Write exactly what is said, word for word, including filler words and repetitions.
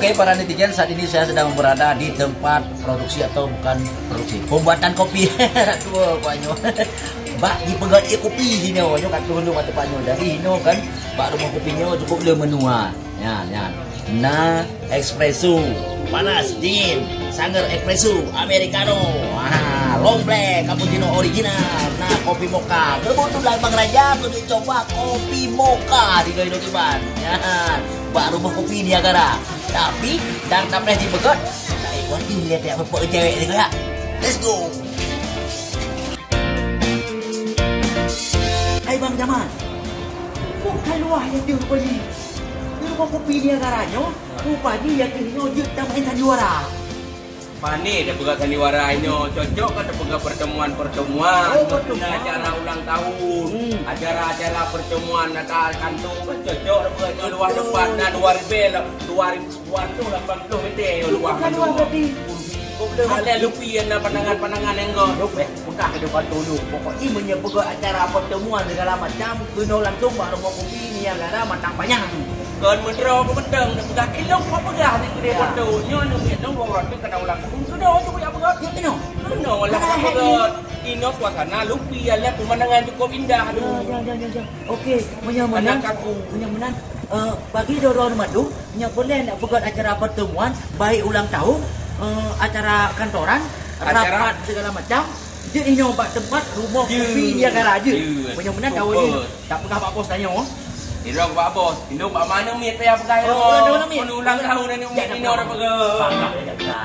Oke, para netizen, saat ini saya sedang berada di tempat produksi atau bukan produksi, pembuatan kopi. Tua banyak. Bak jipeugöt ié kopi sinoe, nyoe ka turun mata panyo. Jadi sinoe kan, bak rumoh kopi nyoe cukup le menua. Nyan, nyan. Na espresso, panas, dingin, sanger espresso, americano, ah, long black, cappuccino original, na kopi mocha. Kebetulan Bang Raja tu dicoba kopi mocha di Gayo Kiban. Nyan, bak rumoh kopi Niagara. Tapi, dan tapreh jipeugöt, tak ikut ni dia tak berpek cewek ni kaya. Let's go. Hai Bang Jamal. Kok ka luwah ya teuh beli? Di rumoh kopi Niagara nyoe, rupajih ya teuh nyoe jeuet tamah sandiwara. Pane dah peugah sandiwara nyoe, cocok kan dah peugah pertemuan-pertemuan. Oh, pertemuan. Acara ulang tahun, hmm, acara-acara pertemuan Natal kantor kan cocok dah peugah nyoe luwah tempat na dua ribu lah, dua ribu dua ratus lapan puluh meter nyoe luwah. Bukan luwah berarti. Kok boleh balik lupi na pandangan-pandangan yang kau. Dok, eh. Peugah keu depan tulu. Pokok jih meunyoe peugah acara pertemuan segala macam, keunoe langsung bak rumoh kopi Niagara Matang Panyang. Kon meudroe keu beudeung, neupeugah ilong kok peugah di keudè foto. Nyoe neumiet dong dua ratus kena ulang tahun. Keunoe tu jak peugah. Ya, keunoe. Keunoe lah kok peugah. Inoe suasana lupi, alam pemandangan cukup indah tu. Ya, ya, ya, ya, ya. Okey, meunyoe meunan, anak aku. Meunyoe meunan, eh, bagi droeneuh mandum, nyoe boleh nak peugöt acara pertemuan, baik ulang tahun, eh, acara kantoran, acara rapat segala macam. Jeuet inoe bak tempat rumoh kopi Niagara jeuet. Jeuet. Meunyoe meunan, super. Tawoe jeuet. Tak peugah bak bos tanyoe. Inoe bak bos. Inoe bak mana miet payah peugah. Oh, inoe, inoe miet. Inoe ulang tahun, inoe miet, inoe dah peugah. Bangga, bangga.